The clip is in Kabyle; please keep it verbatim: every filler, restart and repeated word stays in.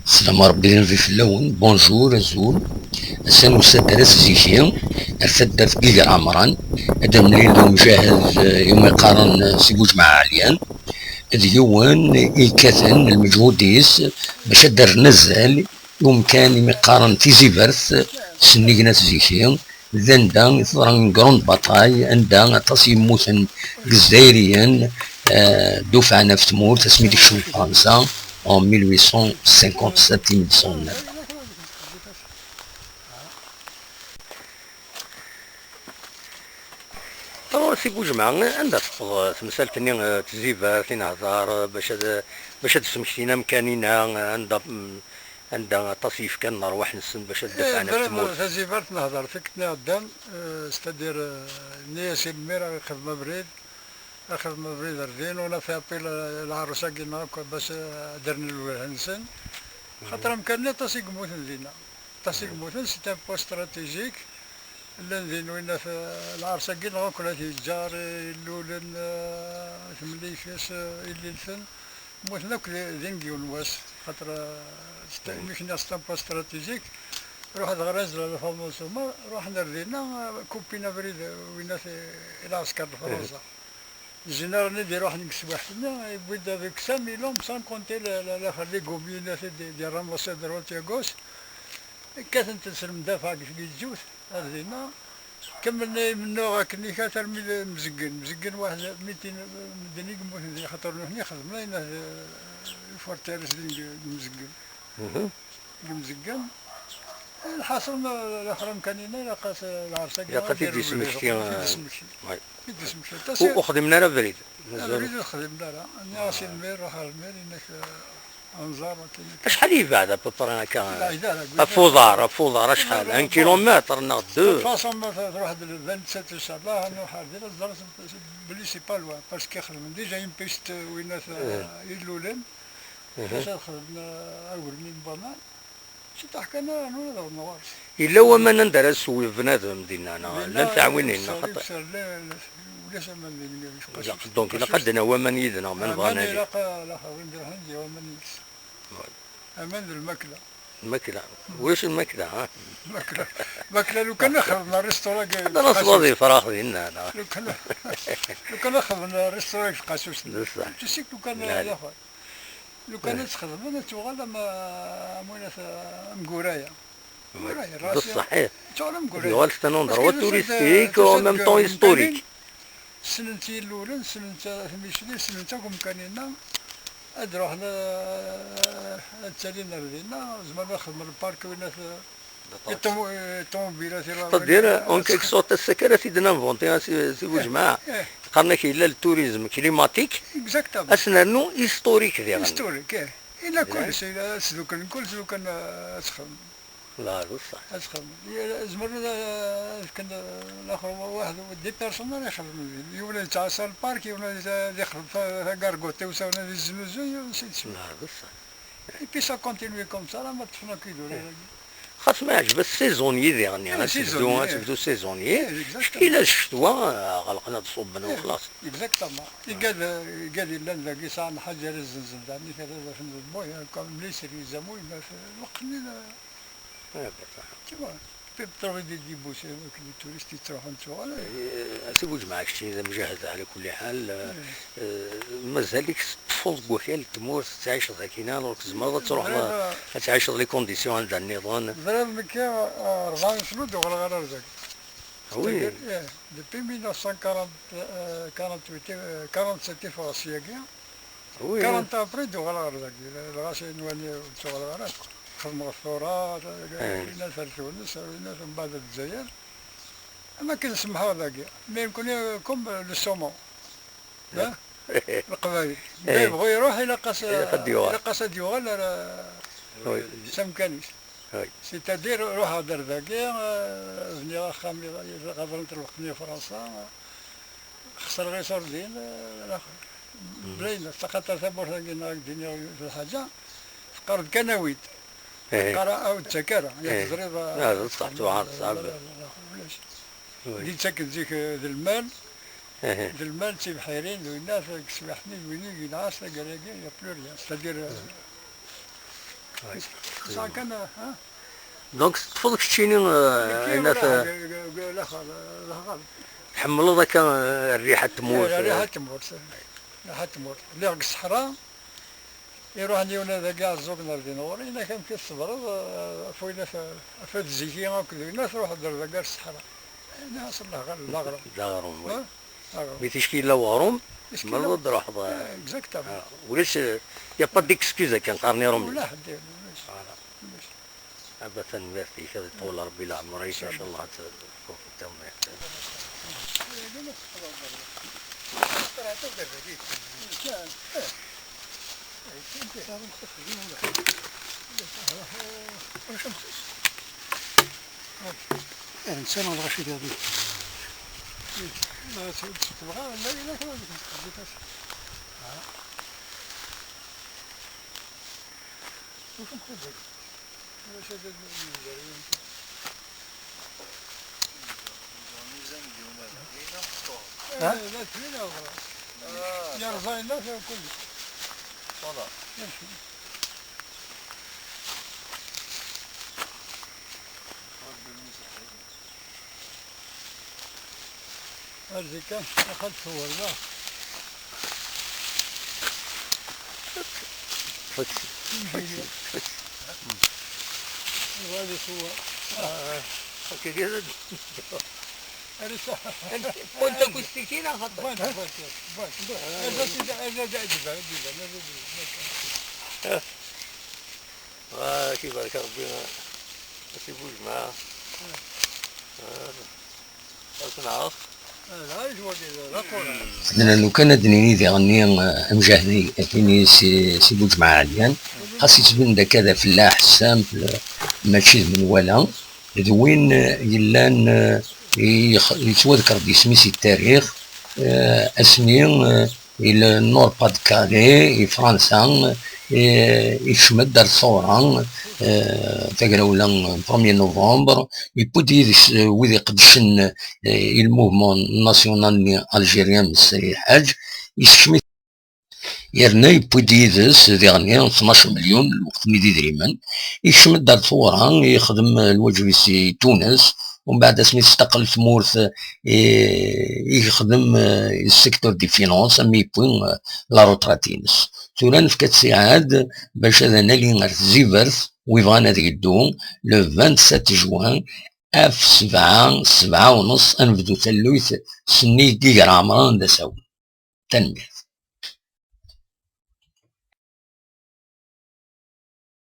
Slam Rebbi d Nnbi fell-awen. Bonjour, azul. Ass-a nusa-d ar At Ziki, ar taddart n Yiger Ɛemran. Ad d-nemlil d umjahed, eh, iwumi qqaren, eh, Sibujmaɛ Ɛelyan. D yiwen i yekkaten lmeǧhud-is bac ad d-rren azal i umkan imi qqaren Tizibert, sennig n At Ziki. D anda i teḍra une grande bataille, anda aṭas yemmuten deg Izzayriyen, eh, dufɛen ɣef tmurt asmi d-kecmen Fransa en mille huit cent cinquante-sept i mille huit cent neuf. Alors, si Bujemɛa, anda teffeɣ temsalt-nni, eh, Tizibert i nehḍer, eh, bac ad, bac ad d-smektin amkan-inna, eh, anda, mm, anda aṭas yefkan n ṛṛwaḥ-nsen bac ad dafɛen ɣef tmurt. Tazibert nehḍer tikkelt-nni iɛeddan, eh, c'est-à-dire, eh, nni-as i lmir ad ixdem abrid, ad ixdem abrid ar din, on a fait appel, eh, lɛerus-agi-nneɣ akk bac, eh, ad d-rren lwelha-nsen. Xaṭer amkan-nni aṭas i yemmuten dinna. Aṭas i yemmuten, c'est un poste stratégique. Llan din winat, eh, lɛerṣ-agi-nneɣ akk la t-yeǧǧar, eh, illulen, eh, temlilit, eh, illilten. Mmuten akk di, din deg yiwen wass. Xaṭer, eh, c'est un, mi k-nniɣ c'est un poste stratégique. Ruḥ ad ɣer Azla la Fameuse Omar, ruḥen ar dinna, eh, kuppin abrid, eh, winat, eh, i lɛesker n Fransa. Général-nni d-iruḥen deg teswiɛt-nni, yewwi-d avec cinq mille hommes, sans compter la, la, la, les gomiers, les, des, des ramasseurs à droite et à gauche. Kkaten-ten s lemdafaɛ deg tgeǧǧut, ar dinna. Kemmlen imennuɣ akken ikat armi d Mzeggen. Mzeggen waḥed, mitin medden i yemmuten di xaṭer nutni xedmen ayen, eh, iferṭi-ines din deg Mzeggen. Deg Mzeggen. Lḥaṣel, ma, laxer amkan-inna, ilaq as, lɛerṣ-agi, ilaq ad t-id-ismekti, ad t-id-ismekti. Ad t-id-ismekti. Aṭas ur, ur xdimen ara abrid. Mazal. Abrid ur xdimen ara. Nniɣ-as i lmir, ruḥ ar lmir, inna-k, eh, anẓar, akken. Acḥal yebɛed à peu près akka? Yebɛed ara, ɣef uḍar, ɣef uḍar, acḥal? Un kilomètre neɣ deux? De toute façon, ma t-, truḥ-d le vingt-sept, inchallah, ad nruḥ ar din, ad ẓreɣ belli c'est pas loin, parce que xedmen déjà une piste, winat, eh, illulen. Bac ad xedmen, eh, agelmim n waman. Ciṭuḥ kan ara rnun ad awḍen ɣur-s. Yella waman anda ara yessew bnadem dinna, neɣ dinna llan tiɛwinin, neɣ xaṭer? Ulac aman dinna, je crois. Ilaq, donc, ilaq ad d-nawi aman yid-neɣ, ma nebɣa ad nali. Aman ilaq, ilaq ad d-ruḥen d waman yid-s. Ouais. Aman d lmakla. Lmakla. Ulac lmakla, ha? Lmakla. Lmakla, lukan ad xedmen restaurant. Ad nṣeḍ ifrax dinna, neɣ? Lukan, lukan ad xedmen restaurant deg Tqasuct. D ṣṣeḥ. Tu sais que lukan ad, lukan ad tt-xedmen, ad tuɣal am, am winat, am Guraya. Guraya, d ṣṣeḥ, ih. Ad tuɣal am Guraya. Yuɣal c'est un endroit touristique, en même temps historique. Ssnen-tt yillulen, ssnen-tt tmicli, ssnen-tt akk umkan-inna. Ad ruḥen, eh, ad ttalin ar dinna, zemren ad xedmen lpark, winat, eh, i ṭṭumubilat. C'est-à-dire, en quelque sorte, ass-agi ara t-id-ninventi, a si, si Bujmaɛ. Qqaren-ak yella le tourisme climatique, exactement, ad s-nernu historique diɣen. Historique, ih. Yella kullec, yella asdukel n kullec, lukan, eh, ad txedmem. Dɣa d ṣṣeḥ. Ad txedmem. Zemren ad, ad fken, eh, laxer wa-, waḥed, des personnes ara ixedmen din. Yiwen ad yettɛassa lpark, yiwen ad, ad ixdem ta-, tagarguṭ-iw, yiwen ad yeznuzuy, ainsi de suite. Dɣa d ṣṣeḥ. Et puis ça continue comme ça, alamma ṭṭfen akk idurar-agi. Xas ma yeɛjeb-as saisonnier diɣen, ad tebdu, ad tebdu saisonnier. Kila ccetwa, eh, ɣelqen ad ṣubben u xlaṣ. Exactement. Igad, igad yellan dagi sɛan lḥaǧa ara zzenzen, daɣen i tada d afen d lmuy, comme les cerises, amuy, ma f-, lweqt-nni d, tu vois, tu peux trouver des débouchés avec les touristes yettruḥun ttuɣalen. Eh, a si Bujmaɛ, keččini d amjahed ɛla kulli ḥal, eh, eh, mazal-ik teṭṭfeḍ deg wakal n tmurt, tettɛiceḍ akkin, alors tzemreḍ ad truḥeḍ, ad tɛiceḍ les conditions anda nniḍen. Ẓriɣ nekki, eh, rebɛa n sna ur d-uɣaleɣ ara ar dagi. Ah oui. C'est-à-dire, eh, depuis mille neuf cent quarante, eh, quarante-huit, eh, quarante-sept i ffɣeɣ syagi. Oui. Quarante après, d-uɣaleɣ ɣer dagi. Lɣaci n wani ur d-tuɣaleɣ ara akk. Xedmeɣ tura, winat ar Tunes, winat mbeɛd ar Lezzayer. Am akken semḥeɣ dagi. Mais nekkni comme le saumon. Leqbayel. Ma yebɣu iruḥ, ilaq-as, ilaq ad d-yuɣal. Ilaq-as ad d-yuɣal ar, s amkan-is. C'est-à-dire, ruḥeɣ-d ar dagi, eh, bniɣ axxam i, i ɣaḍrent lweqt-nni Fransa, xesreɣ iṣurdiyen, eh, alaxer. Bla yenna, xaṭer tamurt-agi neɣ ad k-d-iniɣ d lḥaǧa, teqqar-d kan awi-d. Teqqar awi-d ur tttak ara, yak teẓriḍ, ah, d ṣṣeḥ, tuɛer tesɛa. Ulac. Di ttaken zik, eh, d lmal, d lmal d tibḥirin, d winna, deg teswiɛt-nni, d win i yenɛas taggara-agi, y a plus rien. C'est-à-dire, eh, Tesɛa kan, ha? Donc teṭṭfeḍ keččini, eh, ayen at- tḥemmleḍ akka, eh, rriḥa n tmurt? Eh, rriḥa n tmurt. Rriḥa n tmurt. Lliɣ deg ṣṣeḥra, iruḥen yiwen ad agi aɛeẓẓug n ardin ɣur-i, yenna-k amek i tṣebreḍ, eh, ɣef wayen at-, ɣef at zik-i akked winna, truḥeḍ ar dagi ar ṣṣeḥra. Yenna-as d aɣrum. D aɣrum, oui. Ha? Aɣrum. Mi ticki yella weɣrum, ticki yella, tzemreḍ ad d-truḥeḍ, eh, exactement. Ah, ulac, eh, y a pas d'excuse akken qqaren iṛumyen. Ula ḥedd, ulac. Voilà. Ulac. Aba tanemmirt-ik, ad iṭewwel Rebbi leɛmer-ik, incallah ad tfukeḍ tanemmirt. Eh, netta neɣ lɣaci diɣen. Ma tebɣa, la, la, la, la. Ur txeddem. Ulac ad d-nezger yiwen. Ha? Eh, la, d win aɣrab. Yerẓa yella fi kulli. Voilà. Yamci. Ar zikka, axal tewwer, da. Wali tewwer. Akka kira. Ar isa. Wanta kustikin, axaṭer. Wanta, wanta, wanta. Ar da, ar da, ar da, ar da, ar da. Ah, kibarek Rebbi, a si Bujmaɛ. Ah, ad tenɛeḍ. Xedna lukan ad d-nini diɣenni, eh, amjahdi akini si, si Bujmaɛ Ɛelyan, xas yettbin-d akka d afellaḥ, simple, mačči d menwala, d win, eh, yellan, eh, yex-, yettwadker-d isem-is i ttarix, eh, asmi, eh, i le Nord-Pas-de-Calais, i Fransa, eh, ikcem-d ar tṣewra, eh, tagrawla n premier novembre, yewwi-d yid-s, eh, wid iqeddcen, eh, i le mouvement national-nni algérien n Seyid Ḥaǧ, yessekcem-it. Yerna yewwi-d yid-s diɣenni tnac melyun lweqt mi d idrimen, ikcem-d ar tɣura, yexdem lwaǧeb-is i Tunes, umbeɛd asmi testaqel tmurt, i, yexdem, eh, i secteur des finances, am yewwi, eh, la retraite-ines. Tura nefka-tt i Ɛad bac ad nali ar Tzibert, wi bɣan ad yeddu, le vingt-sept juin, af sebɛa, sebɛa u nneṣ, ad nebdu tallunt s nnig Iger Ɛemran d asawen. Tanemmirt.